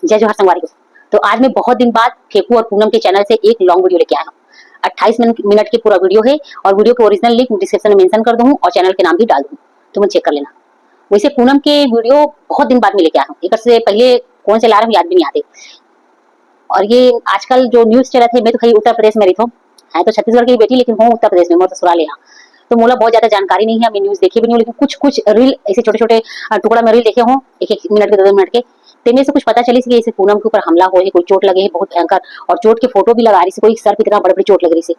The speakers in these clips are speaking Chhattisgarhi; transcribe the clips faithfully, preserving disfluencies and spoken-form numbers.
जय जोहार संगवारी हो। तो आज मैं बहुत दिन बाद फेकू और पूनम के चैनल से एक लॉन्ग वीडियो लेके आया हूँ। अट्ठाईस मिनट मिनट की पूरा वीडियो है और वीडियो के ओरिजिनल लिंक डिस्क्रिप्शन में मेंशन कर दूँ और चैनल के नाम भी डाल दूँ, तो मैं चेक कर लेना। वैसे पूनम के वीडियो बहुत दिन बाद में लेके आया हूँ, एक से पहले कौन से ला रहा हूँ याद भी नहीं आते। और ये आजकल जो न्यूज चलत हे, मैं तो खाली उत्तर प्रदेश में रहित हूँ, है तो छत्तीसगढ़ की बेटी लेकिन हूँ उत्तर प्रदेश में, मोर ससुराल यहाँ। तो मोला बहुत ज्यादा जानकारी नहीं है, मैं न्यूज देखे भी नहीं हूँ, लेकिन कुछ कुछ रील ऐसे छोटे छोटे टुकड़ा में रील देखे हूँ, एक एक मिनट के, दो दो मिनट के, तेमे से कुछ पता चलिस कि ऐसे पूनम के ऊपर हमला होय हे, कोई चोट लगे हे बहुत भयंकर, और चोट के फोटो भी लगा रहिस हे, कोई सर पे इतना बड़े बड़े चोट लग रहिस हे।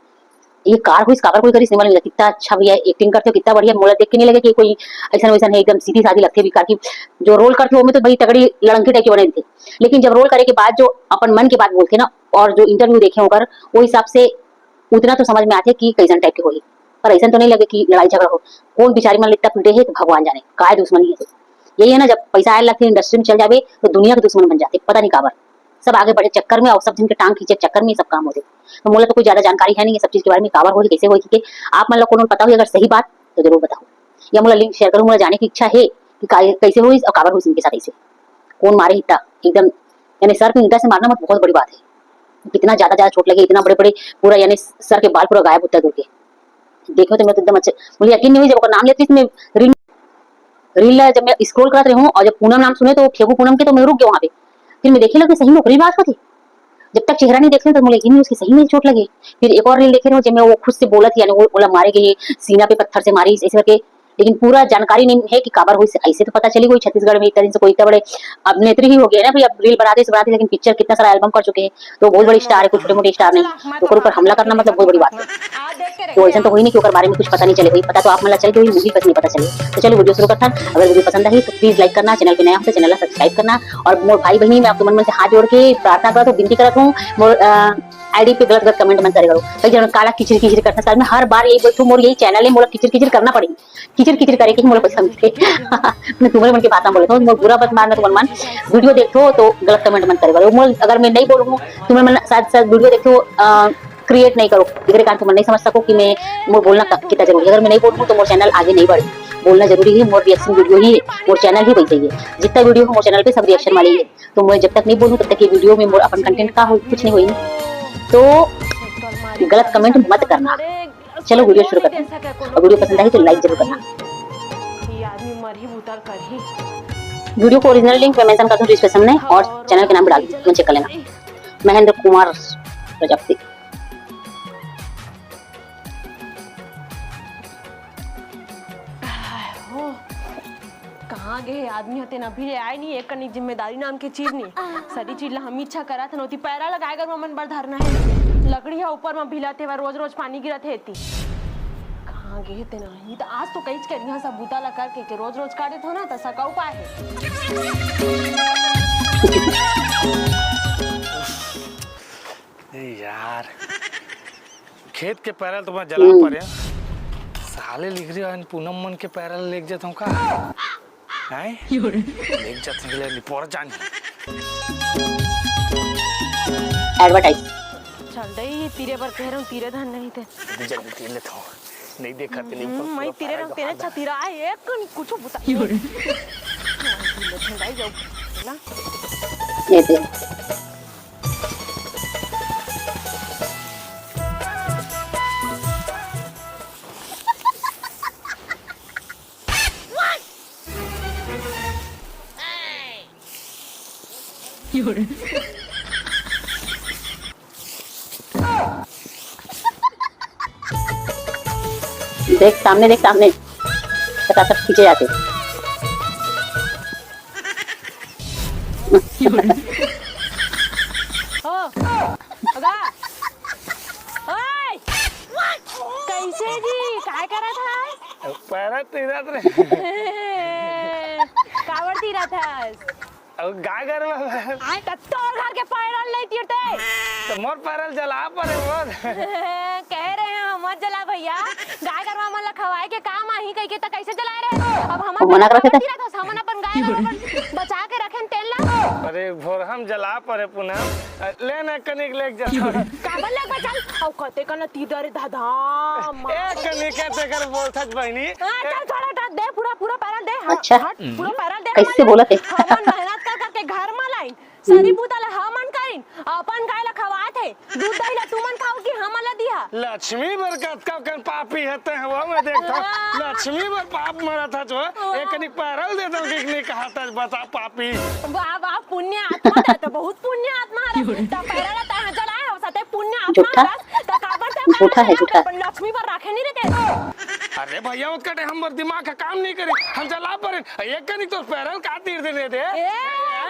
ये कार होइस, काबर कोई करिस, नहीं मालूम। कितना अच्छा भैया एक्टिंग करथे, कितना बढ़िया, मोला देख के नहीं लगे कि कोई ऐसा वैसा है, एकदम सीधी सादी लगथे भी, काकि जो रोल करथे ओमे तो बड़ी तगड़ी लड़ंकी टाइप के बने रहिथे, लेकिन जब रोल करे के बाद जो अपन मन के बात बोलथे ना, और जो इंटरव्यू देखे ओकर, वो हिसाब से उतना तो समझ में आथे कि कैसन टाइप के होही, पर ऐसा तो नहीं लगे कि लड़ाई झगड़ा हो। कौन बिचारी मन इतना पीटे हे तो भगवान जाने काय दुश्मनी है। यही है ना, जब पैसा आए लगथे इंडस्ट्री में चल जाबे तो दुनिया के दुश्मन बन जाथे, पता नहीं काबर। सब आगे बढ़े चक्कर में और सब झन के टांग खींचे चक्कर में ये सब काम होथे। तो मोला तो कोई ज्यादा जानकारी है नहीं ये सब चीज के बारे में, काबर होही, कैसे होही, कि आप मन ला कोनो पता होही अगर सही बात तो जरूर बताओ, या मोला लिंक शेयर करो, मोला जाने की इच्छा है कि का-, कैसे होइस और काबर होइस इनके साथ ऐसे, कौन मारे इतना एकदम, यानी सर पे ईंटा से मारना मत, बहुत बड़ी बात है। कितना ज्यादा ज्यादा चोट लगे, इतना बड़े बड़े पूरा यानी सर के बाल पूरा गायब होता दूर के। देखो तो मैं तो एकदम अच्छे, मुझे यकीन नहीं हुई जब ओकर नाम लेती तो मैं रील रील ला जब मैं स्क्रॉल करत रहूं और जब पूनम नाम सुने तो फेंकू पूनम के, तो मैं रुक गया वहां पे। फिर मैं देखे लगे सही में ओकरी बात होती, जब तक चेहरा नहीं देखे तो मुझे यकीन नहीं उसकी सही में चोट लगे। फिर एक और रील देखे रहूं जब मैं वो खुद से बोलत यानी वो बोला मारे गए सीना पे पत्थर से मारी ऐसे करके, लेकिन पूरा जानकारी नहीं है कि काबर हुई से। ऐसे तो पता चली कोई छत्तीसगढ़ में इतना दिन से कोई इतना बड़े अभिनेत्री ही हो गए ना भाई, अब रील बनाते से बनाते, लेकिन पिक्चर कितना सारा एल्बम कर चुके हैं, तो बहुत बड़े स्टार है, कुछ छोटे मोटे स्टार नहीं। तो ओकर ऊपर हमला करना मतलब बहुत बड़ी बात है। तो ऐसा तो हुई नहीं कि ओकर बारे में कुछ पता नहीं चले, भाई पता तो आप मन ला चल के हुई, मुझे बस नहीं पता चले। तो चलो वीडियो शुरू करथन। अगर वीडियो पसंद आई तो प्लीज लाइक करना, चैनल पे नया हो तो चैनल ला सब्सक्राइब करना। और मोर भाई बहनी मैं आप तुमन से हाथ जोड़ के प्रार्थना करत हूँ, विनती करत हूँ, मोर आईडी पे गलत गलत कमेंट मत करे करो। कई जन काला किचिर किचिर करता, साल में हर बार यही बोलती हूँ, मोर यही चैनल है, मोला किचिर किचिर करना पड़ेगी, किचिर किचिर करे के मोला पसंद है। मैं तुम्हारे मन की बात ना बोलत हूँ, मोर बुरा मत मानना तुमन मन। वीडियो देखो तो गलत कमेंट मत करे करो। मोर अगर मैं नहीं बोलूँ, तुम्हें मन शायद शायद वीडियो देखो, क्रिएट नहीं करो, एकरे कारण तुमन नहीं समझ सको कि मैं मोर बोलना क-, कितना जरूरी है। अगर मैं नहीं बोलूँ तो मोर चैनल आगे नहीं बढ़े। बोलना जरूरी है, मोर रिएक्शन वीडियो ही, मोर चैनल ही वैसे ही है। जितना वीडियो हो मोर चैनल पे सब रिएक्शन वाले ही है। तो मैं जब तक नहीं बोलूँ तब तक ये वीडियो में मोर अपन कंटेंट का हो, कुछ नहीं होई। तो गलत कमेंट मत करना। चलो वीडियो शुरू करते हैं। और वीडियो पसंद आई तो लाइक जरूर करना। ये आदमी मर ही उतर कर ही। वीडियो को ओरिजिनल लिंक मैं मेंशन कर दूँ डिस्क्रिप्शन में और चैनल के नाम भी डाल दूँ, तुम चेक कर लेना। महेंद्र कुमार प्रजापति। ओह, कहाँ गे हे आदमी ह? तेन अभी ले आए नहीं, एक कनी जिम्मेदारी नाम के चीज नहीं। सरी चीज ला हम इच्छा करत हन, ओती पैरा लगाए बर हमन बर धरना हे। लकड़ी ह ऊपर म भिलत हे, रोज रोज पानी गिरत हे एती। कहाँ गे हे तेन? ही त आज तो कहीच के रिहा सब बूता ला करके, के रोज रोज कर देथो ना, त सकऊ पाए हे। ए यार, खेत के पैरा ल तो मैं जला हम्म। परे। साले लिख रही है, पूनम मन के पैरा ल लेके जाता हूँ का? हैं? लेके जाता हूँ, ले, ले, पड़ जानी। एडवर्टाइज। चल दे, ये तीरे बर कह रहा हूँ, तीरे धन नहीं थे। जल्दी, जल्दी तीर लेता हूँ। नहीं देखा तेने ऊपर हम्म, पूरा मैं तीरे पैरा रंग तेने गहा। छतीरा है, एक कनी कुछ बुता। भाई जाओ, ना। ये दे। देख सामने, देख सामने, फटाफट खींचे जाते। ओ, अगा, ओए, कैसे जी, काय करत हस? पैरा तीरत रहे। काबर तीरत हस? अब गाय गरवा है। त तोर घर के पैरा ल नहीं तीरते। तो मोर पैरा ल जला परे वो। कह रहे हैं, मत जला भैया, गाय गरवा मन ला खवाए के काम आही कह के त कैसे जलाए रहे? अब हमर वो मना पैरा करत हे काबर त। तीरत हस? हमन अपन गाय गरवा मन बचा के रखेन तेन ला। अरे भोर हम जला परे पूनम, ले ना कनिक लेके जा। काबर लेके बचल? अउ कते कन तीर दे रे दादा, माँ। ए, कनिक तेकर बोलथस बहिनी। हाँ, चल, छोड़, हटा, दे, पूरा, पूरा पैरा दे, हाँ, अच्छा। हट, पूरा पैरा दे, कैसे हमारे बोलत हे? हमन मेहनत कर करके घर में लाइन, सारी बूता ला हमन करिन, अपन गाय ला खवात हे, दूध दही ला तुमन खाव कि हमन ला दिहा? लक्ष्मी बर कतका कन पापी हे ते, वो मैं देखथंव। हाँ। लक्ष्मी बर पाप मरत हस वो, हाँ। एक कनिक पैरा ल दे दंव कि नहीं कहत हस, बता पापी। वाह, वाह, पुण्य आत्मा, ते तो बहुत पुण्य आत्मा हरस। त पैरा ला तैं जलाए हवस, ते पुण्य आत्मा हरस, त काबर ते पैरा जलाए हवस, अपन लक्ष्मी बर राखे नहीं रहिते? अरे भैया, ओतका time हमर दिमाग का काम नहीं करे, हम जला परेन। एक कनिक तोर पैरा ल का तीर दे दे। ए,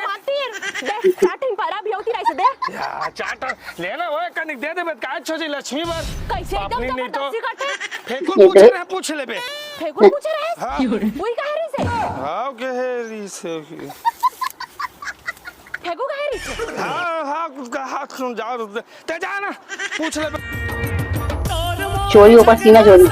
मत तीर। दे, चार ठिन पैरा भी होती रहिसे, दे। या, चार ठिन ले ना, वो एक कनिक दे दे, बस काय छोजी लक्ष्मी बर। कैसे एकदम अपनी नहीं तो जबरदस्ती करथे? फेकुल पूछे रहे, पूछ लेबे। फेकुल पूछे रहे? हाँ। वही कहे रहिसे? हाँ, कहे रहिसे। फेकुल कहे रहिसे? हाँ, हाँ, कुछ कहा, सुन, जाओ, रुक जा। ते जा ना, पूछ ले। चोरी ऊपर सीना चोरी।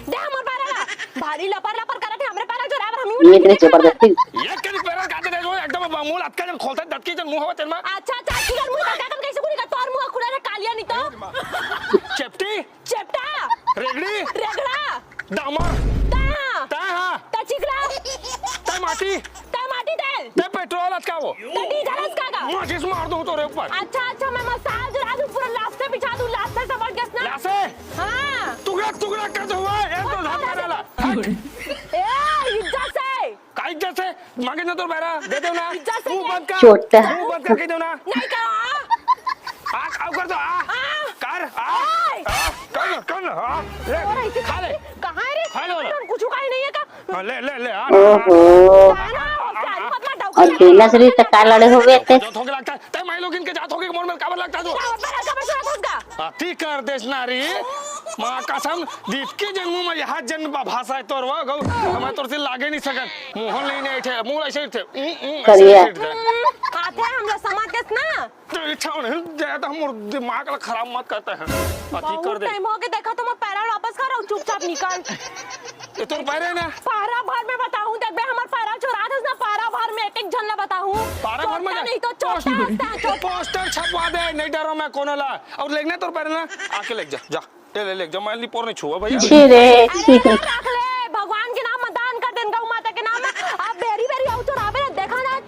दे हमर पैरा ला। भारी लपर लपर करत हे, हमरे पैरा चोराए बर हम ये इतने जबरदस्ती। ये कनिक पैरा काटे दे, एकदम मुंह लटका जन खोलता, दतकी जन मुंह हवा तेन मा। अच्छा, अच्छा, अतकी जन मुंह लटका जन कैसे कुनी का तोर मुंह खुला रे कालिया नहीं तो। चेपटी। चेपटा। रेगड़ी। रेगड़ा। दामा। ता। ता हा। ता चिकला। ता माटी। ता माटी तेल। ता पेट्रोल अतका वो। ता डीजल अतका का। माचिस मार दूं तोरे ऊपर। अच्छा, अच्छा, मैं मसाज राजू पूरा लाश से बिछा दूं, लाश से समझ गया ना? लाश से? हाँ। टुकड़ा टुकड़ा कर दूं, ए, तो धक्का डाला। ए, इज्जत से। का इज्जत से? मांगे ना तोर पैरा, दे दो ना। इज्जत से मुंह बंद कर। चोटा। मुंह बंद कर, कह दो ना। नहीं करो। आ, आ, कर दो, आ। आ। कर, आ। ओए। आ, कर, कर, आ। ले, और ऐसे खा ले। कहाँ है रे? खा ले वाला। कुछ का ही नहीं है का? हाँ, ले, ले, ले, आ, ओहो। आ, आ, आ, आ, आ, आ। और बेला शरीर तक का लड़े हो गए थे? जो थोक लगता है, तै माई लोगिन के जात होगे, मोर में काबर लगता है तू? क्या होता है, काबर सुना था उसका? अति कर देस नारी, माँ कसम, दिखके जन्मू में यहाँ जन्म बा-, भाषा है तोर वो, गौ, हमें तोर से लागे नहीं सकत। मुंह नहीं, नहीं थे, मुंह ऐसे ही थे। उम, उम, ऐसे करिया। ही थे। हम्म, आते हैं हम लोग समझ गए ना। तो इच्छा नहीं, जाए तो हम दिमाग ला खराब मत करते हैं। अति कर बहुत दे। टाइम हो गया, देखा तो मैं पैरा वापस कर रहा हूँ, चुपचाप निकल। ये तोर पैरा है ना? पारा भर में बताऊं, देख बे, हमर पैरा चोरा देस ना, पारा भर में एक एक झन ला बताऊं। पारा भर में चोटा जा। नहीं तो चोटा पोस्टर, हंसता है, चोटा। पोस्टर छपवा दे, नहीं डरो मैं कोनो ला। और लेगना तोर पैरा ना, आके लेग जा, जा। ले, ले, ले, जब मैं लिपोर नहीं छुआ भैया। छी रे, अरे, छी। रख ले, भगवान के नाम में दान कर देन, गौ माता के नाम में। अब बेरी, बेरी आऊ चोराबे ना, देखा ना,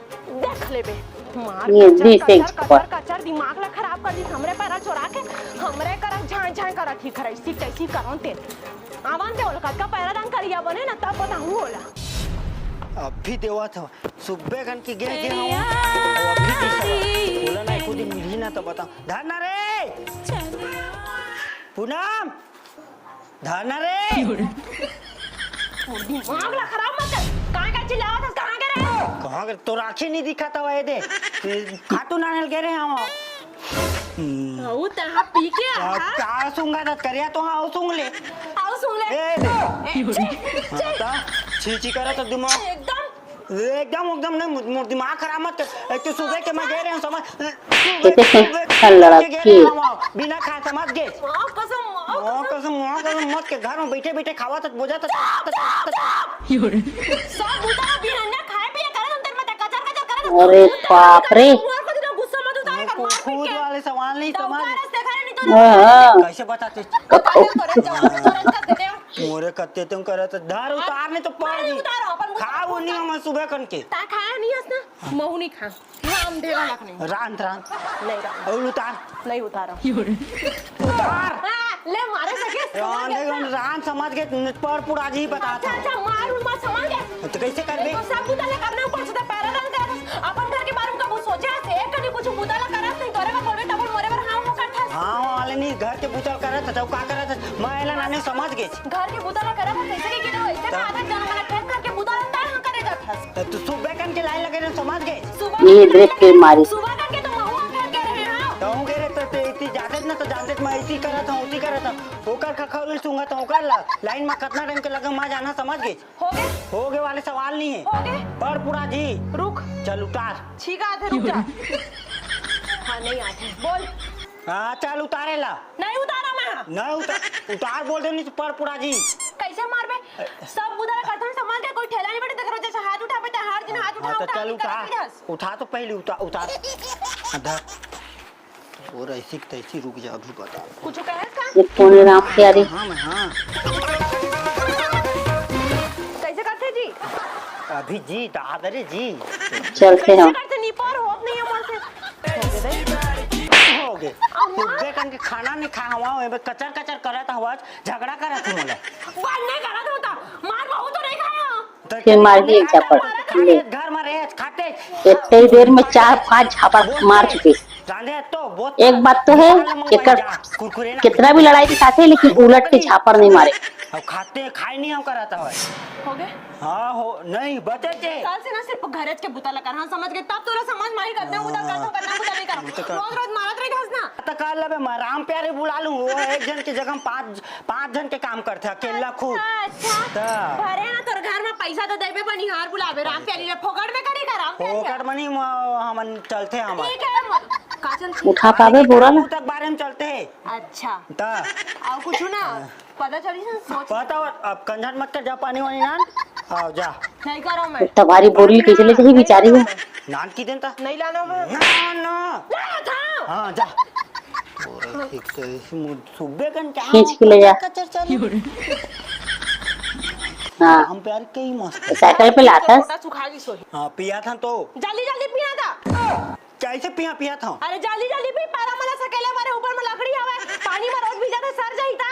देख लेबे। मार ये कचर, भी कचर, सेक्स कचर, पर। कचर, दिमाग ला खराब कर दी, हमरे पैरा चोरा के, हमरे करा झांय, झांय करत ही, खरैसी, कैसी करन ते। आवन ते ओला, कतका पैरा दान करिया बने ना, तब बताऊं ओला। अभी देवत हव, सुब्बे कन की गे, गे हव, अभी दिस हव। ओला ना एको दिन मिलही ना, तब बताऊं। धरना रे! पूनम! धरना रे! दिमाग ला खराब मत कर। कहाँ का चिल्लावत हस? कहाँ गे रहे? कहाँ गे? तोर आँखी नहीं दिखत हवय दे। खातू नाने ल गे रहे हम। हम्म। अऊ तहाँ पी के आ, आ? का सूंघत हस करिया तो हाँ, अऊ सूंघ ले। अऊ सूंघ ले। ए दे। ए, छी, हाँ, छी। ता? छी, छी करत हस दिमाग। एकदम एकदम, एकदम नहीं, मोर, मोर दिमाग खराब मत कर। एक तो सुबह के मैं गे रहे हूँ समझ, सुबह, कैसे सुबह के लड़की? गे रहे हूँ, बिना खाए समझ गे। माँ कसम, माँ माँ कसम। कसम, माँ कसम मत के घर में बैठे, बैठे खावा तक बोझा तक, तक, तक। सब बुता बिहनिया खाए पिए करे, हम तेरे में कचर, कचर करे। अरे बाप रे। मुँह को तेरा गुस्सा मत उतारे कर, मार पीट खुद के। वाले सवाल नहीं समझ। हाँ, हाँ। कैसे बताते? मोरे कत्ते तुम करत, धर उतार नहीं तो पड़ नहीं गई। उतारो, अपन मुंह खाओ नहीं हम सुबह कन के। ता खाया नहीं हस ना? महू नहीं खा। राम देवा लख नहीं। रांध, रांध। नहीं रांध। और उतार। नहीं उतारा। उतार। हाँ, ले मारे सके, समझ रांध गया। रांध समझ के पर पुड़ा जी बता अच्छा, था। अच्छा, मार उन मार समझ गया। तो कैसे करबे? तो सब बुता ला करना पड़ सकता, पैरा दान करत हस। अपन घर के बारे में कबू सोचे हस? एक कनी कुछ बुता ला करत नहीं, तोरे बर बोलबे, तब मोरे बर हाँ, हाँ करत हस। हाँ, हाँ, वाले नहीं, घर के बुता ला करत हस, तो का करत हस? मैं एला नाने समझ गे। घर के बुता ला करत हस, कैसे के गिरो, ऐसे का आदत जाना मना खेत घर के बुता ला तय हाँ करे जात हस। तो तू सुबह कन के लाइन लगे रहे, समझ गे। सुबह ये कन के देख के लाइन मारी। सुबह कन के तो महू अंकल के रहे, हाँ। तो हूँ गे रहे, तो ते इतनी जाते ना, तो जानते मैं ऐसी करत हूँ, उसी करत हूँ। ओकर खखौल सूंघत हूँ, ओकर ला-, लाइन में कितना टाइम के लगे, मैं जाना समझ गे। हो गए? हो गए वाले सवाल नहीं है। हो गए? पर पूरा जी। रुक। चल उतार। ठीक है, आधे रुक जा। हाँ, नहीं आते। बोल। हाँ, चल उतारे ला। नहीं उतारा मैं। नहीं उतार, उतार बोल दे, नहीं तो पर पूरा जी। कैसे मारबे? सब उधर करथन, समझ के कोई ठेला नहीं बैठे, देख रहे हो, जैसे हाथ उठा पे, हर दिन हाथ उठा, हाँ, तो उठा, चल उठा, उतार। उठा। उठा तो पहले उतार, उतार। धर। और ऐसी की तैसी रुक जा, अभी बता। कुछ कहे इसका? ये कौन है राम प्यारी? हाँ, मैं, हाँ। कैसे करते जी? अभी जी, दादा रे जी। चलते हैं। कैसे करते निपोर होत नहीं है मोर से। हो गे। अम्मा। सुबह कन के खाना नहीं खा हवा, एबे कचर कचर करत हवा, झगड़ा करत हूँ मोला। बंद नहीं करत होता, मार बहुत तो नहीं खाया। तो फिर मार दिए एक झापड़। ले। घर में रहे, खाते। इतनी देर में चार पांच झापड़ मार चुके। रांधे तो बहुत एक बात तो है, मंगवाई एकर जा, कुरकुरे ना कितना भी लड़ाई के साथ है, लेकिन उलट के झापड़ नहीं मारे। अब खाते, खाए नहीं हम करत हवा। हो गए? हाँ, हो, नहीं, बचे थे। काल से ना सिर्फ घरेज के बुता लगा, हाँ, समझ गए? तब तोरा समझ माही करते हैं, उधर करते हो, करना बुता नहीं करो। रोज रोज मारत रही घास ना। तो काल लबे मैं राम प्यारे बुला लूँ, वो एक जन की जगह पाँच, पाँच जन के काम करते, अकेला खुद। अच्छा, अच्छा। तो भरे ना तोर घर में पैसा तो देबे बनिहार बुलावे, राम प्यारे ले फोकट में करी का राम प्यारे? फोकट में नहीं, म-, हमन चलते हैं, हमन। ठीक है, हम का चलते? उठा पावे बोरा ना? तक बारे में चलते हैं। अच्छा। तो और कुछ ना? पता चली से सोच। पता हो, अब कंझट मत कर, जा पानी वानी नान। आओ, जा। नहीं करो मैं। इतना भारी बोरी कैसे ले जाही बेचारी हो? नान की देन ता? नहीं लाना मैं। ना, ना। लाना था। हाँ, जा। बोरा ठीक तो इसी मुंह सुबह कन क्या? खींच के ले जा। कचर, कचर चल। हाँ। हम प्यार कई मस्त। साइकिल पे लाता। छोटा सुखा की सोई। हाँ, पिया था तो। जल्दी, जल्दी पिया था। कैसे पिया, पिया था? अरे जल्दी, जल्दी पी, पैरा मला सकेले मारे ऊपर में लकड़ी हवे, पानी में रोज भीजा थे, सर जाई था।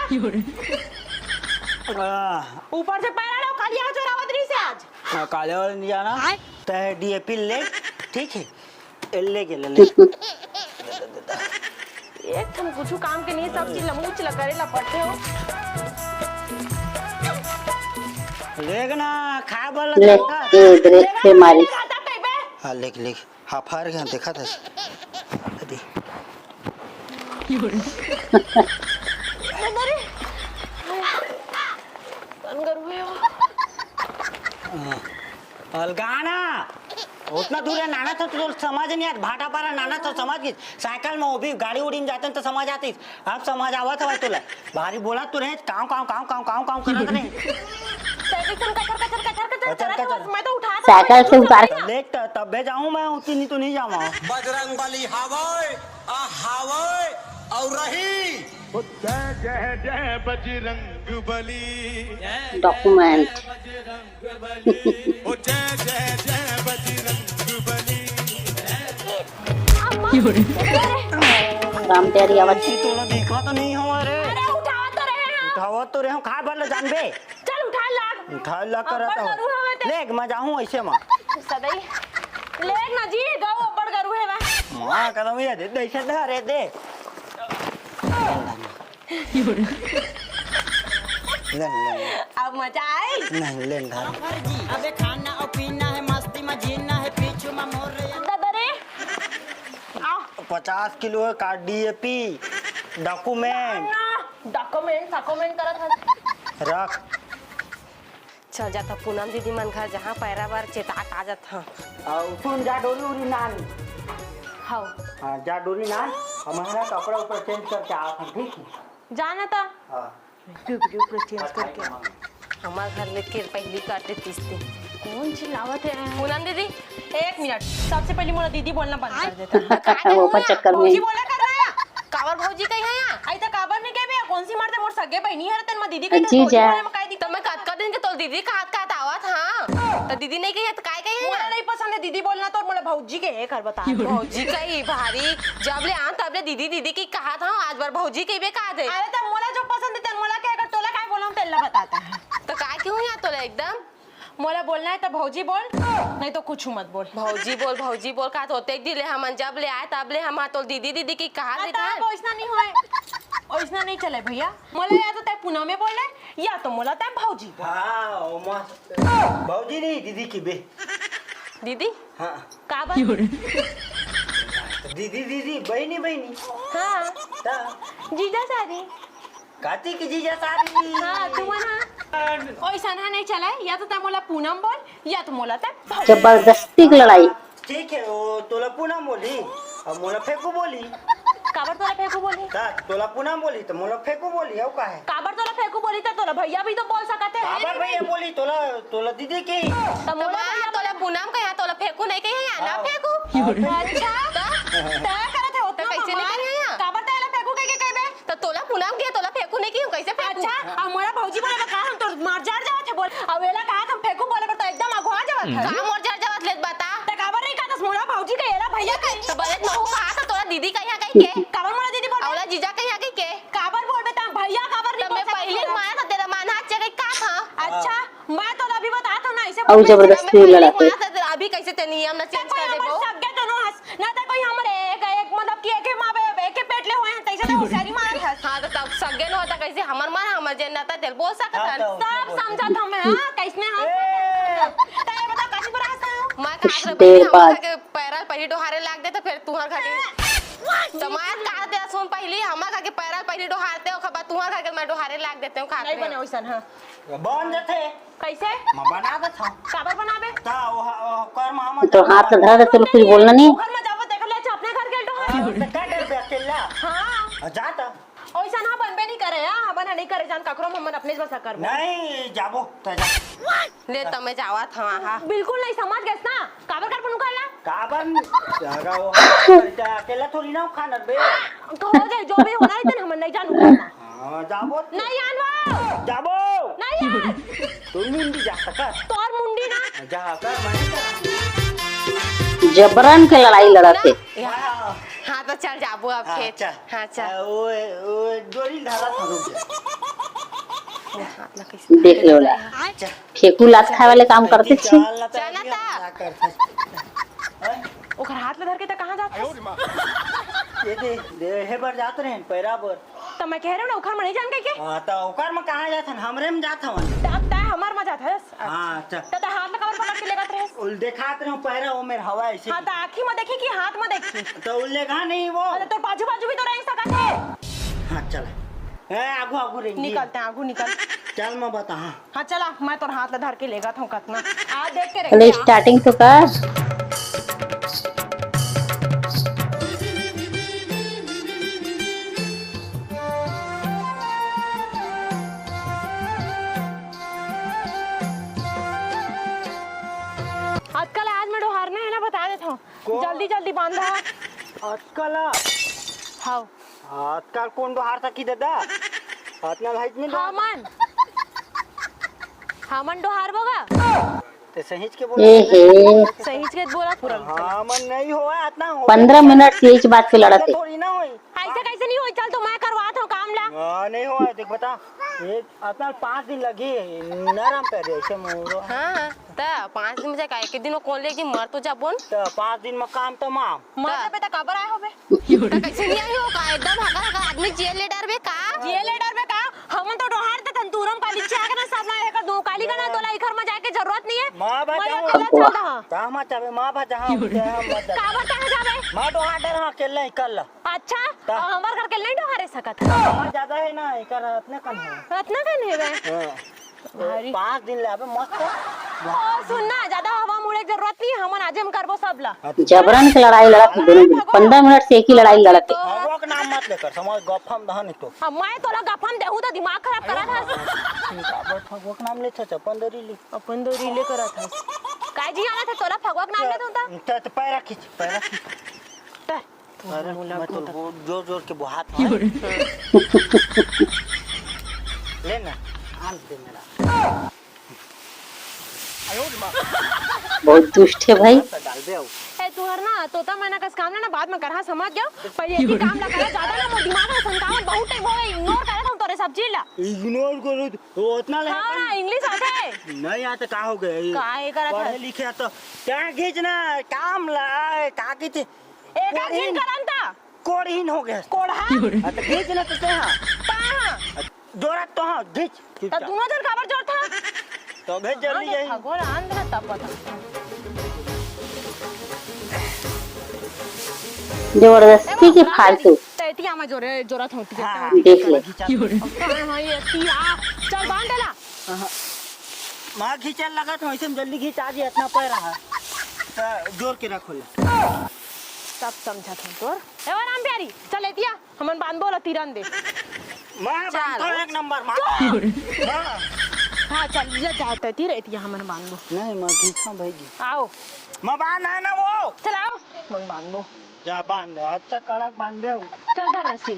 आ, ऊपर से पैरा लो, कालिया चोरावत रही से आज। हाँ, काले वाले नहीं जाना। आय। तय डीएपी ले, ठीक है? ए, ले के ले, ले। एक ठन कुछ काम के नहीं, सब चीज लमूच ल करे ला पड़ते हो। लेग ना, खा बोल ले, लेग ना। ए, ब्रेक पे मारी। खाता पे बे। हाँ, लेग, लेग। हाफार के देखा था। अरे। अरे। कौन गरु है वो? हाँ। अलगाना। उतना दूर है, नाना तो, तो समझ नहीं आता। भाटा पारा नाना तो समझ गई। साइकिल में वो भी गाड़ी उड़ी में जाते हैं तो समझ आती। अब समझ आवत हवय तोला? भारी बोलत तो रहे, कांव, कांव, कांव, कांव, कांव, कांव करत रहे। साइकिल से कचर, कचर, कचर, कचर कचर, करत कचर। हवस, मैं तो उठा साइकिल से उतार। ले त-, तब्बे जाऊं मैं, उतनी तो नहीं जाऊं। बजरंग बली हावय, आ हावय, और रही। जय जय जय बजरंग बली। डॉक्यूमेंट। ओ जय जय जय बजरंग बली। राम प्यारी आवाज। ये तोला देखा तो नहीं हवा रे। अरे उठावा तो रहे हैं। उठावा तो रहे हो, खा भर ले जानबे। चल उठा लाग। उठा लाग करत अब्बड़ हो। गरु हवे ते। ले, मैं जाहूं ऐसे में। सदाई। ले ना जी, गौ अब्बड़ गरु है वा। मां कदम ये दे, दे, ऐसे धरे दे। ले, ले, ले। अब मजा आई। नहीं, ले, धर। अबे खाना और पीना है, मस्ती में जीना है, पीछू में मोर रे। दादा रे। आ। पचास किलो का डीएपी, डॉक्यूमेंट। ना, डॉक्यूमेंट, डॉक्यूमेंट करत हस। रख। चल जात ह पूनम दीदी मन घर, जहाँ पैरा बर चेता के आ जात ह। अउ सुन, जा डोरी उरी नान। हव। हाँ, जा डोरी नान, हम है ना कपड़ा उपड़ा चेंज करके आवत हन, ठीक है? जा ना त। हाँ। डुबरी उपड़ा चेंज करके आ। हमार घर लेके पहली काटे तीस दिन। कौन चिल्लावत है? पूनम दीदी, एक मिनट, सबसे पहले मोला दीदी बोलना बंद कर देता। वो पर चक्कर में। भौजी बोला कर रहा है। काबर भौजी कही है यहाँ? आई तो काबर नहीं कहबे, कौन सी मर्द मोर सगे बहनी है, तेन में दीदी कही, जीजा। भौजी बोले में काहे दी? तो मैं कतका दिन के तोर दीदी कहत कहत आवत, हाँ। तो दीदी नहीं कही है तो काय कही है मोला यहाँ? नहीं पसंद है दीदी बोलना, तो मोला भौजी के है, कर बता। भौजी कही भारी, जब ले आ तब ले दीदी दीदी की कहत, हाँ, आज बार भौजी कही बे कहा दे। अरे तो मोला जो पसंद है तेन मोला के, अगर तोला काय बोलूं तेला बताता है। तो काय क्यों यहाँ तोला एकदम? मोला बोलना है तो भौजी बोल, नहीं तो कुछ मत बोल। भौजी बोल, भौजी बोल, का तो ओतेक दिन ले हमन जब ले आए तब ले हम तोल दीदी दीदी की कहा अरे देत हन। तब ओइसना नहीं होए, ओइसना नहीं चले भैया। मोला या तो तय पूनम में बोले या तो मोला तय भौजी बोल। हाँ, ओ मस्त। भौजी नहीं, दीदी की बे। दीदी? हाँ। काबर? दीदी, दीदी, बहनी, बहनी। हाँ। ता। जीजा सारी। काती के जीजा सारी। हाँ, तुमन हा। ओइसन हा नहीं चलाय, या तो तय मोला पूनम बोल, या तो मोला तय भौजी। जबरदस्ती के लड़ाई। ठीक है, वो तोला पूनम बोली, अब मोला फेंकू बोली। काबर तोला फेंकू बोली? ता, तोला पूनम बोली, तो मोला फेंकू बोली, अब का है? काबर तोला फेंकू बोली, तो तोला भैया भी तो बोल सकत है। काबर भैया बोली, तोला, तोला दीदी की। तो मोला भैया तोला बोली। पूनम कहे, तोला फेंकू नहीं कहे, या ना हाँ। फेंकू? हाँ, फेंकू। अच्छा? तो? तय करत है, तो उतना कैसे नहीं कमाल। कहे या? काबर तय ला फेंकू कह के कहबे? तो तोला पूनम के, तोला फेंकू नहीं की, कैसे फेंकू? अच्छा, अब मोला भौजी बोले बता, हम तो मार जार जावत है बोल। अब एला कहा हम फेंकू बोले, पर तो एकदम अगुआ का मोर जर जवत लेत बता? त काबर नहीं कहत हस मोला भौजी कहे ला भैया कहे? त बने त महू कहा था तोला दीदी कहिया कहि के। काबर मोला दीदी बोल? अउ ला जीजा कहिया कहि के। काबर बोलबे त भैया काबर नहीं त मैं बोल सकत पहिली हस? माना था तेरा मान हाथ चेक का था? अच्छा, मैं तोला अभी बतात हूँ ना, ऐसे अउ बोल जबरदस्ती मैं पहिली लड़ाते। माना था तेरा, अभी कैसे ते नियम ना त चेंज कोई कर हमर देबो? सगे दोनों हस, ना त कोई हमर एक, एक मतलब कि एके माँ बे-, एके पेट ले होए हैं, तैसे तो होशियारी मारत हस। हाँ, त तब सगे न होता कैसे हमर माँ, हमर जेन नाता तेल बोल सकत हाँ, हन। त सब समझत हूँ मैं, हाँ, कैसने हम ए! त ये बता, कैसी बुरा हंसता हूँ? मैं कुछ कहा था, देर बहिनी, हमर बाद। घर के पैरा ल पहिली डोहारे लाग दे, त फिर तुहर घर के त मैं कहा दे सुन पहिली, हमर घर के पैरा ल पहिली डोहारते, ओकर बाद तुहर घर के मैं डोहारे लाग देते हूँ, खात नहीं में। बने वैसन, हाँ। बन जथे। कैसे? मैं बना देत हूँ। काबर बनाबे? त ओह-, ओकर मामा तो हाथ ल धर दे, तोला कुछ बोलना नहीं। ओकर में जाबो, देख ले, अच्छा, अपने घर के डोहार। हाँ, त का डरबे अकेला? हाँ। आ, जा त। ओइसन ह बनबे नहीं करे, हाँ, हमन ह नहीं करे जान ककरो, हमन अपने बस करबो। नहीं, जाबो, त जा। ले, त मैं जावत हूँ, हाँ। बिल्कुल नहीं, समझ गेस ना? काबर कर पनुका ला? काबर नहीं? अगर वो अकेला थोड़ी ना खाना बे। तो हो जाए, जो भी होना है, तेन हमन नहीं जानू करना। हाँ, जाबो। नहीं आन वो। जाबो। नहीं आन। तोर मुंडी जा सका। तोर मुंडी ना। जा कर, मैं नहीं करा। जबरन के लड़ाई लड़त हे। हाँ। हाँ, तो चल जाबो अब हाँ, खेत। चल। हाँ, चल। आ, वो, वो डोरी धरा था, रुक जा। हाँ, ना कैसे देख लो ला। चल। फेंकू लात खाए वाले काम करते छी। चल ना ता। क्या करते? हैं? ओकर हाथ ल धर के त कहाँ जात हस? ये दे, दे, हे बर जात रहे, पैरा बर। त मैं कह रहे हूँ ना, ओखर म नहीं जान के के? हाँ, त ओकर म कहाँ जात हन? हमरे म जात हवन। त अब तय हमर म जात हस? हाँ, अच्छा। त तय हाथ ल काबर पकड़ के लेगत रहेस? उल देखात रहे हूँ, पैरा वो मेर हवा ऐसे। हाँ, त आँखी म देखी कि हाथ म देखी? त उल लेगा नहीं वो। अरे, तोर बाजू, बाजू भी तो रह सकत हे। हाँ, चल। ए, आगू, आगू रेंगी। निकल, तय आगू निकल। चल, मैं बता, हाँ। हाँ, चला, मैं तोर हाथ ल धर के लेगत हूँ कतना। आ, देख के चलो, रेंगी, आ। Starting तो कर। अतका ल आज मैं डोहारना है ना, बता देत हूँ। को? जल्दी, जल्दी बांधा। अतका ल? हाँ। आजकल कोन डोहार सकी ददा? अतना लाइट नहीं डोहार। हमन। हमन डोहार बोगा। ते सहीच के बोला। ए हे। सहीच के बोला पूरा। हमन नहीं होवा, अतना हो। पंद्रह मिनट से इस बात पे लड़त हे। थोड़ी ना होई। ऐसे कैसे नहीं होई? चल तो मैं करवात हूँ काम ला। हाँ, नहीं होवा, देख बता। एक अतना पाँच दिन लगी, नरम कर दे, ऐसे मोरो। हाँ, हाँ। त पाँच दिन में जाए का? एक दिन में कौन लेगी? मर तो जाबो न। त पाँच दिन में काम तमाम। मर त जाबे त काबर आए होबे? त कैसे नहीं आई हो का? एकदम हगर हगर आदमी जिए ले डरबे का? जिए ले डरबे का? हमन तो डोहार त तंतुरम काली चाह के ना सब ना एकर दो काली का ना तोला इखर में जाए के जरूरत नहीं है। माँ बा मैं जाऊँ। अकेला चल रहा। कहाँ मत जाबे? माँ बा जहाँ हम, हम मत जाबे। काबर कहाँ जाबे? माँ डोहार डर हाँ अकेले ही कर ला। अच्छा, का? हमर घर के नहीं डोहारे सकत है। माँ ज्यादा है ना, एकर अतना कन है। अतना कन है बे? हाँ। भारी। पाँच दिन ले अबे मस्त। ओ, सुन ना, ज्यादा हवा मुड़े के जरूरत नहीं है, हमन आजे हम करबो सब ला। जबरन के लड़ाई लड़त हे दोनों दिन, पंद्रह मिनट से एक ही लड़ाई लड़त हे। भगवा के नाम मत लेकर, समझ, गफम दहन तो। अब मैं तोला गफम देहू तो दिमाग खराब करत हस। काबर भगवा के नाम लेथस, अपन दरी ले। अपन दरी ले करत हस। काय जी आना था तोला भगवा के नाम लेथस त? त, त पैरा खींच, पैरा खींच। पैर। अरे, मोला मैं तो घोटा। बहुत जोर जोर के बोहात हूँ। ले ना, आन दे मेरा। बहुत दुष्ट है भाई। बस डाल दे आओ। ए, तुहर ना तोता मैना कस काम ना, ना बाद में करहा, समझ गयो। पहले एक ही काम ला करा, ज्यादा ना मोर दिमाग में सनकावत बहुत टाइम हो गए, इग्नोर करत हूँ तोरे सब चीज ला। इग्नोर करो तो उतना ले हाँ, ना, इंग्लिश आथे। नहीं आते का हो गए? का ये करत पढ़े है? लिखे तो क्या खींचना काम ला, का की थी? एकर कोढ़ीन। झिन करन त। कोढ़ीन हो गया। कोढ़ा? हाँ, तो खींच ना तो ते हाँ। ता हाँ। जोरत तो हाँ, खींच, त चुपचाप। दोनों जन काबर जोरत हा? तो अबे जल्दी अरे जाई। भगवान, आंध ना तब बता। जबरदस्ती की फालतू। त एतिया में जोरे, जोरत हूँ, हाँ, हाँ, देख ले। खींचा। हाँ, हाँ, ये एतिया। चल, बांध देला। हाँ। माँ खींचल लगत हूँ, ऐसे में जल्दी खींचा जी, इतना पैर रहा। त जोर के रखो ले। सब समझत हूँ तोर। ए, ओ राम प्यारी, चल एतिया। हमन बांधबो ला तीरन दे। माँ, चल। बांधो एक नंबर, माँ। माँ। हाँ, चल, ले जाओ, तै तीर एतिया हमन बांधबो। नहीं, माँ, घीचा भाई जी। आओ। माँ, बांध है ना वो? चल, आओ, हमन बांधबो। जा, बांध, अच्छा कड़क बांध दे। चल, धर रस्सी।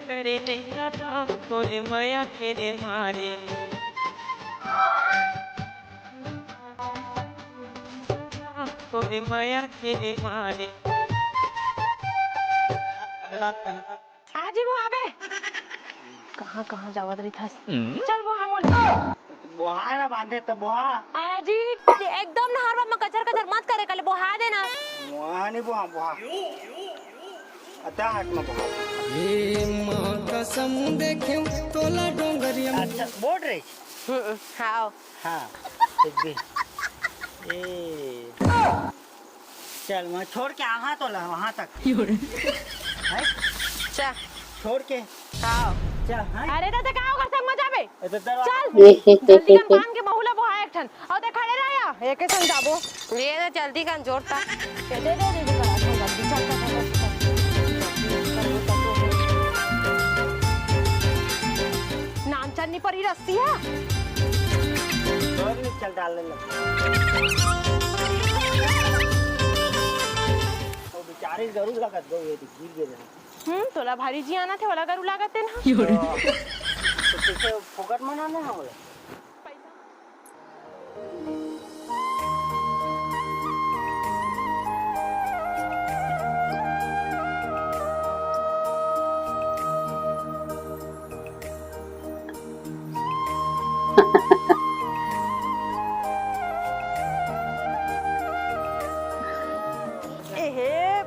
करे तेरा था, तोरे मया के रे मारे। मया के मारे। आजी वो आबे। कहाँ कहाँ जावत रहिथस? चल वो हम बोहा ना बांधे त बोहा। आजी एकदम नहरवा में कचर कचर मत करे, कल बोहा देना। बोहा नहीं बोहा बोहा। अता हाथ में बोहा। ये माँ कसम देखे तोला डोंगरिया। अच्छा बोल रही। हम्म, हाँ। हाँ, ठीक भी। ए, चल, मैं छोड़ के आहा तो ला, वहाँ तक। हैं? चा। छोड़ के। हाँ। चल, हाँ? अरे, तो का ओकर संग मजा बे? ए, तो दरवाजा चल। जल्दी कर, पान के बहुला बोहा एक ठन। अउ ते खड़े रह या, एके संग जाबो। ये ना जल्दी कर, जोर ता। दे, दे, दे, दे, दे, जल्दी, चल, चल, चल, चल। नाम चन्नी पर ही रस्सी है। चल, डालने लग। वो बेचारे गरु लगत गो, ये तो गिर गए रहे। हम्म, तोला भारी जी आना थे, वाला गरु लागत है ना। तो, तो तुझे फोकट मना ना होला। एहे।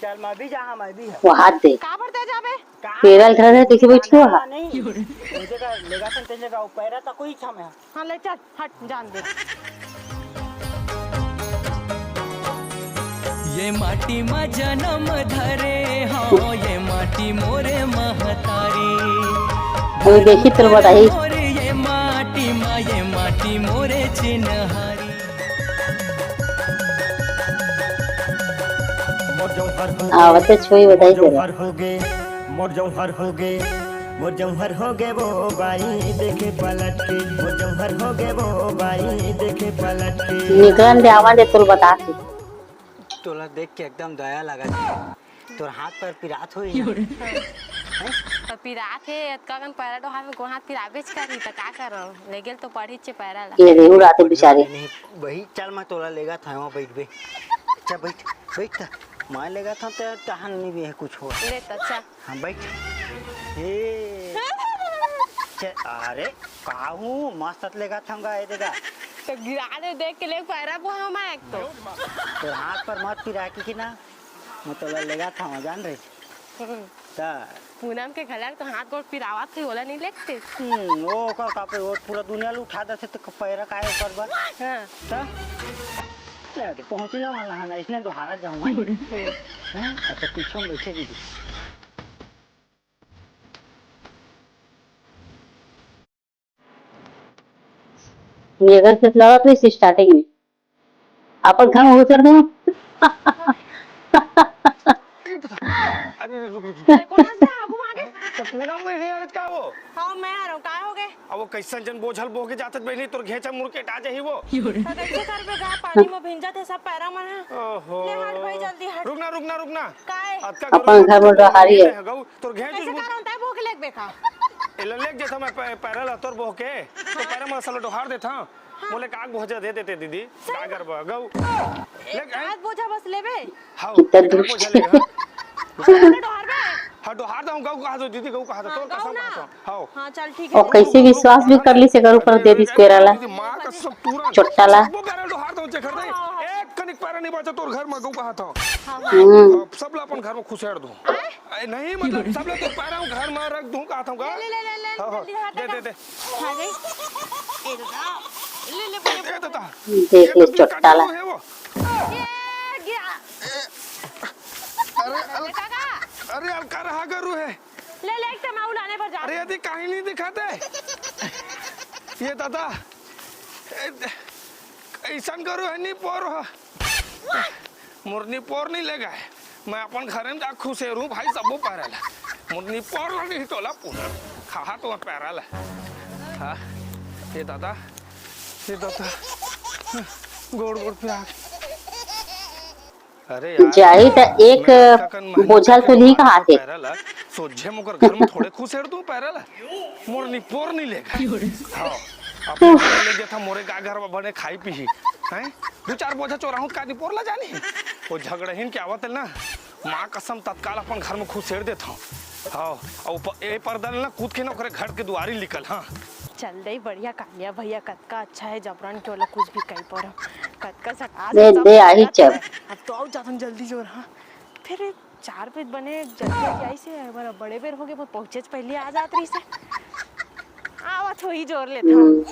चल, मैं भी जा, मैं भी है। वो हाथ दे। काबर ते जाबे? का पेरल धरे है, देखी बैठी हो। नहीं, मुझे का लेगा तो तेरे का पैरा तो कोई इच्छा में है। हाँ, ले चल, हट, जान दे। ये माटी मा जनम धरे हव, ये माटी मोरे महतारी। वो देखी तेरे बताई। मोरे ये माटी मा, ये माटी मोरे चिन्हारी। मोर जौहर हो गे, आवते छुई बताई मोर तेरा। जौहर हो गे, मोर जौहर हो गे, मोर जौहर हो गे वो बाई देखे पलट के, मोर जौहर हो गे वो बाई देखे पलट के। निकलन दे, आवा दे, तोल बता के। तोला देख के एकदम दया लगा। तोर हाथ पर पिरात होई ना। योरे। हैं? त पिरात हे, अतका कन पैरा डोहार में गोड़ हाथ पिराबेच करही, त का करव? लेगेल तो पड़ही चे पैरा ला। ये रेहू रात बेचारे। नहीं, वही चल, मैं तोला लेगा था, वहाँ बैठ बे। चल बैठ, बैठ त। मैं लेगा था, त तहन नहीं भी है कुछ हो। ले त, चल। हाँ, बैठ। ए। चे, अरे, का हूँ, मस्त लेगा था, ए देगा। त गिरा दे, देख के ले पैरा बोहा मैं एक तो। तोर हाथ पर मत पिरा के कि ना। मैं तोला लेगा था, जान रही। हम्म। ता। पूनम के घलर तो हाथ गोड़ पिरावत थे, ओला नहीं लेगते। हम्म, वो ओकर का पे, वो पूरा दुनिया ल उठा देथे, तो पैरा काहे ओकर बर? हाँ। ता? ले, तो पहुँचने वाला है ना, इसने दोहारा जाऊँगा। हैं? अच्छा, पीछे में बैठे दीदी। ये घर से लड़त रही starting में, अपन घर में घुसर दे। अरे, रुक, रुक, रुक। कौन सा आगू आगे? चश्मे का मुंह नहीं आ रहा, क्या वो? हाँ, मैं आ रहा हूँ, काय हो गए? अब वो कैसन जन बोझल बोह के जात बहिनी, तोर घेचा मुड़ के टा जाही वो। तो कैसे करबे गा, पानी में भींजत हे सब पैरा मन ह। ओहो। ले हट भाई, जल्दी हट। रुक ना, रुक ना, रुक ना। काय? अतका अपन गरु घर में डोहारी है। गऊ, तोर घेच कैसे उस कारण तय बोह के लेगबे का? एला लेग जेता मैं पै-, पैरा ला तोर बोह के, तो पैरा में सलो डोहार देता। मोले काग बोझा दे देते दीदी, सही का करबा गऊ? एक लेग, हैं? आध बोझा बस लेबे। हाँ, कितना एक दूर बोझा लेगा। बोझा डोहार बे। हाँ, डोहार दे, गऊ कहा दो दीदी, गऊ कहा दो, हाँ, तोर गऊ कसम ना। कहा दो। हाँ। हाँ, चल ठीक है। और कैसे विश्वास भी कर ली से घर ऊपर दे दिस पेरा ला। अरे, दीदी, माँ कसम, तुरंत। चोट्टा ला। वो पैरा डोहार दे, चेक कर दे। हाँ, हाँ। एक कनिक पैरा नहीं बचा तोर घर में, गऊ कहा था। हाँ, हाँ। हम्म। अब सब ला अपन घर में खुसेड़ दूँ। आए? ए, नहीं, मतलब, सब लोग तो पैरा घर में रख दूँ, कहा था, ले, ले, ले, ले, ले, हाँ, हाँ, ले, ले, दे, दे, दे। हाँ, ले। ए, दादा। ले, ले, बोले, ए, दादा। देख ले, ये तो चोट्टा ला। है वो। ये गिरा। अरे, अल-, काका। अरे, अलका रहा गरु है। ले, ले, एक तमाऊ लाने पर जा। अरे, यदि कहीं नहीं दिखाते। ये दादा, ए, ऐसन गरु है, नहीं पोर हो। मोर निपोर नहीं लेगा है। मैं अपन घरे में जा खुसेरूँ भाई सबो पैरा ला। मोर निपोर ला नहीं टोला पूरा। खाहा तो पैरा ला। हाँ, ये दादा, ये दादा। गोड़ गोड़ पे आ गए। अरे यार, जाही त एक मैं अतका कन मेहनत बोझल तो करके नहीं मार कहा के थे। पैरा ला, सोझे मोकर घर में थोड़े खुसेर दूँ पैरा ला। मोर निपोर नहीं लेगा। हाँ, अपन ले जाथा मोरे का घर में बने खाई पीही। हैं? दू चार बोझा चोराहूं त का निपोर ला जानी? वो झगड़हिन के आवत ना, माँ कसम तत्काल अपन घर में खुसेर देथंव। हाँ, अउ प-, ए पर्दा ले ना कूद के ना ओकरे घर के दुआरी निकल, हाँ। चल दे, बढ़िया कालिया भैया, कतका अच्छा हे जबरन के ओला कुछ भी कही पड़ो। कतका सटास दे, सब दे, आही चल। अब तो अउ जाथन जल्दी जोर, हाँ। फिर चार बजे बने जल्दी जल्दी आइस हे, बड़ा बड़े बेर होगे, पर पहुँचे से पहले आ जात रहिस हे। आवत होही जोर लेत हूँ।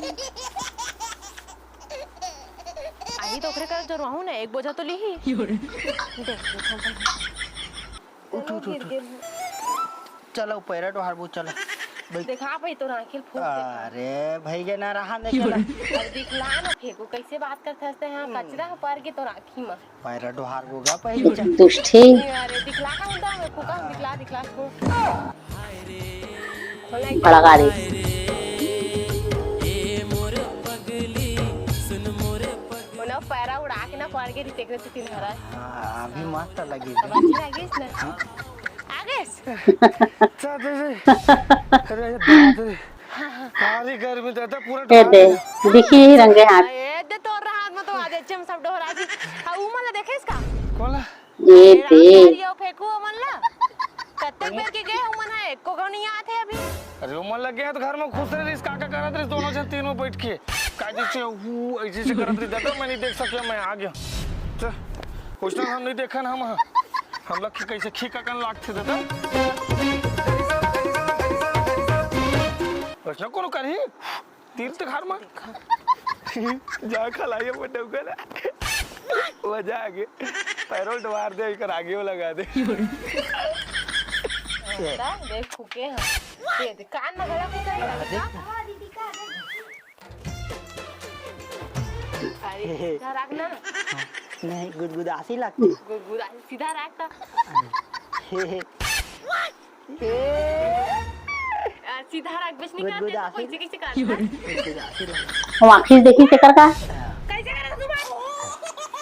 आही तो ओकरे कर जोरवाहूँ ना, एक बोझा तो लीही। देख लेथन। उठ, उठ, उठ, उठ। चलो, पैरा डोहार बो, चलो। बैठ। देखा भाई, तोर आँखी ल फूंक देथंव। अरे, भई के ना रहा, नहीं चला। अब दिखला ना फेंकू, कैसे बात करत हस ते, हाँ, कचरा ह पर के तोर आँखी म। पैरा डोहार हो गया पहले चल। दुष्टी। अरे दिखला का मुद्दा में फूका, दिखला, दिखला, फूक। भड़का दे। ओना पैरा उड़ा के ना पड़ के रितेक रे तीन हरा। हाँ, अभी मस्त लगी। अब अच्छी लगी इसने। आगे। अरे बाप रे। भारी गर्मी दादा, पूरा ए दे, दिखी ही रंगे हाथ। ए दे, तोर हाथ में तो आ जाए, हम सब डोहरा जी। आ, उमन ला देखे इसका? कोन ला? ए अरे दे। राम, फेंकू उमन ला। कत्ते बेर के गए उमन है, एको गो नहीं आते अभी। अरे उमन लग गया तो घर में खुश रहे, रिस का का करत रहे, दोनों जन तीन में बैठ के। का जैसे हु, ऐसे से करत रहे, दादा, मैं नहीं देख सके, मैं आ गया। चल, उसने हम नहीं देखन, हम, हम लोग की कैसे खी का कन लागते, दादा। वैसना कोनो करही? तीर तक हार मार। जा खलाइए वो डौका ना। मजा आ गया। पैरोल डुबार दे, इकर आगे वो लगा दे। देख, फूके हैं। ये देख, कान में गला फूका है। अरे, सीधा रख ना। नहीं, गुदगुदासी लगती। गुदगुदासी, सीधा रख ना। आ, सीधा रख, बस नहीं करते तो गुदगुदासी। कैसे, कैसे करना? गुदगुदासी लगती। वो आँखी देखी से कर का? कैसे करना तू बात?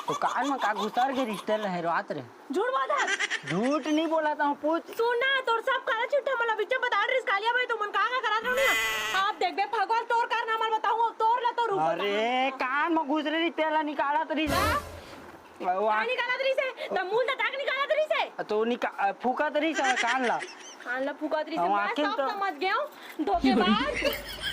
तो कान में का घुसर के रिश्ते लहरवात रहे। झूठ बोलत हस। झूठ नहीं बोलत हूँ, पूछ। सुन ना, तोर सब काला चिट्ठा मला बिच्चा बता रिस कालिया भाई, तुमन का का करत रहो ना। आप देखबे भगवान तोर कारनामा मला बताहूँ, तोर ला तो रूप अरे, बताहूँ। कान में घुसरे रही, तेला निकालत रही। हाँ? वो का आ- निकालत रही से? त मूल त टाक निकालत रही से? तो निका-, फूकत रही से कान ला। कान ला फूकत रही से, हम मैं आखिर सब तो समझ गया हूँ। धोखेबाज।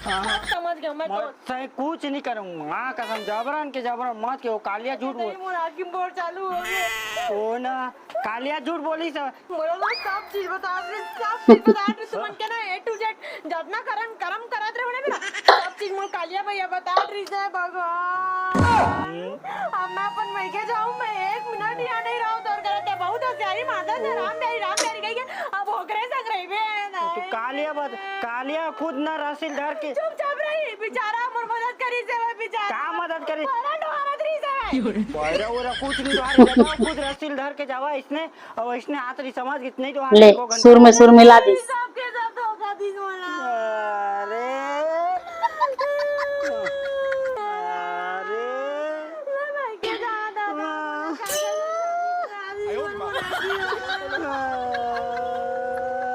हाँ। सब समझ गया मैं मैं तो। सही कुछ नहीं करूँगा, माँ कसम, जबरन के जबरन मत के, वो कालिया झूठ बोल। मोर आँखी में बोर चालू हो गए। ओ ना, कालिया झूठ बोली सब। मोला ना सब चीज बता दे, सब चीज बता दे, तुमन के ना A to Z, जतना करम, करम करत रहे ना मेरा, सब चीज मोर कालिया भैया बता रही से भगवान। अब मैं अपन मइके जाऊँ, मैं एक मिनट यहाँ नहीं रहूँ, तोर करत है, बहुत होशियारी मारता है, राम प्यारी, राम प्यारी कही के, अब ओकरे संग रहिबे, तू नहीं। कालिया बत-, कालिया खुद ना रसील धर के। चुपचाप रही, बेचारा मोर मदद करी से, वो बेचारा। का मदद करी? पैरा डोहारत रही से। पैरा ओरा कुछ नहीं डोहारे, बताओ, खुद रसील धर के जावा इसने, और इसने हाथ रही समझ के नहीं डोहारे ले, को घंटा। सुर में सुर मिला दी। सबके सब धोखा दी मोला। अरे। अरे।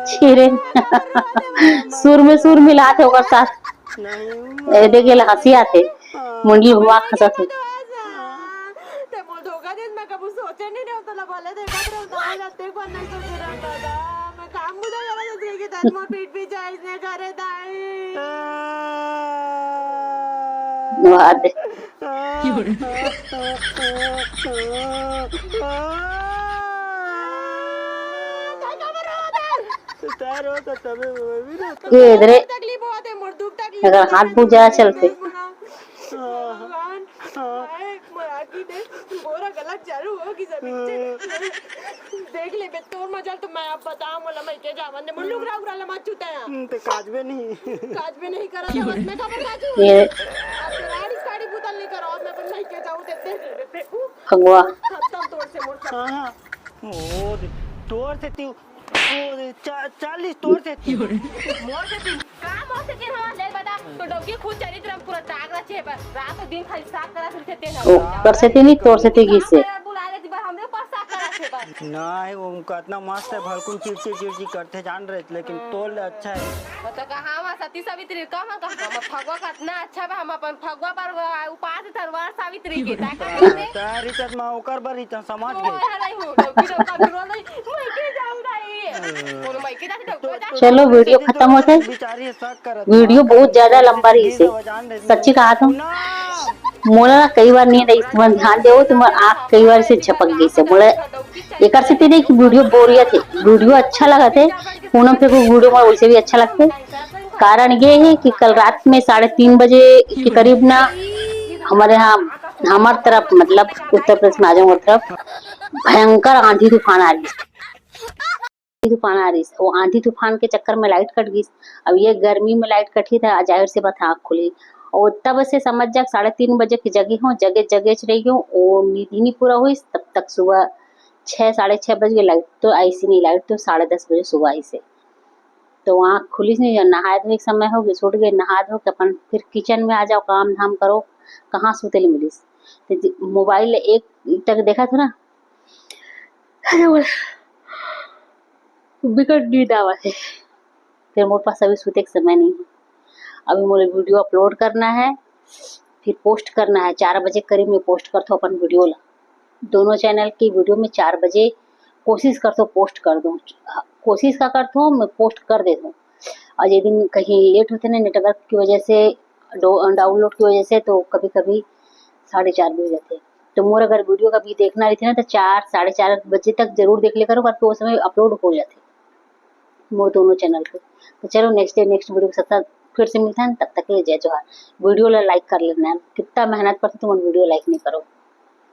छेरे। सुर में सुर मिलात हे ओकर साथ। ए, देख, एला हंसी आथे। मुंडी घुमा के हंसत हे। ते मोर धोखा देस, मैं कभू सोचे नहीं रहे, तोला भले देखत रहे, तो आज अतेक बार नहीं सोचे रहे, दादा। मैं काम बुझा करा, जैसे कि तन मोर पीठ पीछे इसने करे दाई। वाह दे। ये इधरे तकलीफ होत हे, मोर दुख तकलीफ अगर होत हे, हाथ पूजा चलते। भगवान, हाय, मोर आँखी दे, बोरा गलत चालू होगी सब नीचे। देख ले बे, तोर मजल तो मैं अब बता, मोला मैं के जावन दे, मोर लुगरा उगरा लमा चुता है। हम्म, ते काजबे नहीं। काजबे नहीं करा, बस मैं खबर काजू। ये अब तो राड़ी साड़ी बुतल नहीं करो, अब मैं अपन नहीं के जाऊँ, ते देख ले बे, फे-, ऊ, खंगवा। खत्म तोर से मोर सब। हाँ, हाँ। ओ दे, तोर से ती, ओ दे, चा-, चालीस तोर से ती। मोर से ती, का मोर से ती, हमार ले बता, तो डौकी खुद चरित्र में पूरा दाग रचे बा। रात और दिन खाली साफ करा सुनते ते ना। ओ, कर से ती नहीं, तोर से ती घिसे। बुला ले, जी बा, हमरे ऊपर साफ करा से बा। नहीं, वो कतना मस्त है, भलकुन चिड़चिड़ चिड़चिड़ करथे जान रहे, लेकिन तोर ले अच्छा है। त कहा हम सती सावित्री का हम कहा हम फगुआ कतना अच्छा बा, हम अपन फगुआ पर उपास धरवार सावित्री के ता का करते? तैं रिचत मा ओकर बर रिचत समझ ओ गए। हराई हो डौकी डौका दुरो नहीं, मैं के जाऊ रही। कोनो मैं के जाते डौका जा। चलो, वीडियो खत्म होत हे। बिचारी शक करत वीडियो बा। बहुत ज्यादा ऐसे लंबा रहिस हे। गिर जान रहे सच्ची कहा तो मोला ना कई बार नींद आई, तुमन ध्यान देवो, तुम्हर आँख कई बार से झपक गई से। मोला एकर से तेरे कि वीडियो बोरियत हे, वीडियो अच्छा लगत हे। पूनम फेंकू वीडियो मोला वैसे भी अच्छा लगथे। कारण ये है कि कल रात में साढ़े तीन बजे के करीब ना हमारे यहाँ, हमार तरफ, मतलब उत्तर प्रदेश में आजमगढ़ तरफ भयंकर आंधी तूफान आ रही, तूफान आ रही। वो आंधी तूफान के चक्कर में लाइट कट गई। अब ये गर्मी में लाइट कटी था, जाहिर से बात आँख खुली। और तब से समझ जा, साढ़े तीन बजे की जगी हूँ, जगे जगे च रही हूँ। वो नींद ही नहीं पूरा हुई तब तक। सुबह छः, साढ़े छः बज गए, लाइट तो आई सी नहीं, लाइट तो साढ़े दस बजे सुबह आई से। तो आँख खुली नहीं, नहाए धोए के समय हो गए, उठ गए, नहा धो के अपन फिर किचन में आ जाओ, काम धाम करो, कहाँ सूते ले मिलिस। तो मोबाइल एक तक देखा था ना, बिकट नींद आवा है, फिर मोर पास अभी सूते के समय नहीं है। अभी मोला वीडियो अपलोड करना है, फिर पोस्ट करना है। चार बजे करीब में पोस्ट करथो अपन वीडियो ला। दोनों चैनल की वीडियो में चार बजे कोशिश करथो पोस्ट कर दूँ। कोशिश का करथो, मैं पोस्ट कर देथो। और ये दिन कहीं लेट होते ना नेटवर्क की वजह से, डाउनलोड की वजह से, तो कभी कभी साढ़े चार भी हो जाते। तो मोर अगर वीडियो कभी देखना रही थी ना, तो चार, साढ़े चार बजे तक जरूर देख ले करो, करके वो समय अपलोड हो जाते मोर दोनों चैनल पे। तो चलो, नेक्स्ट डे नेक्स्ट वीडियो के साथ फिर से मिलते हैं। तब तक के लिए जय जोहार। वीडियो ला लाइक कर लेना, कितना मेहनत करते तुम वीडियो लाइक नहीं करो।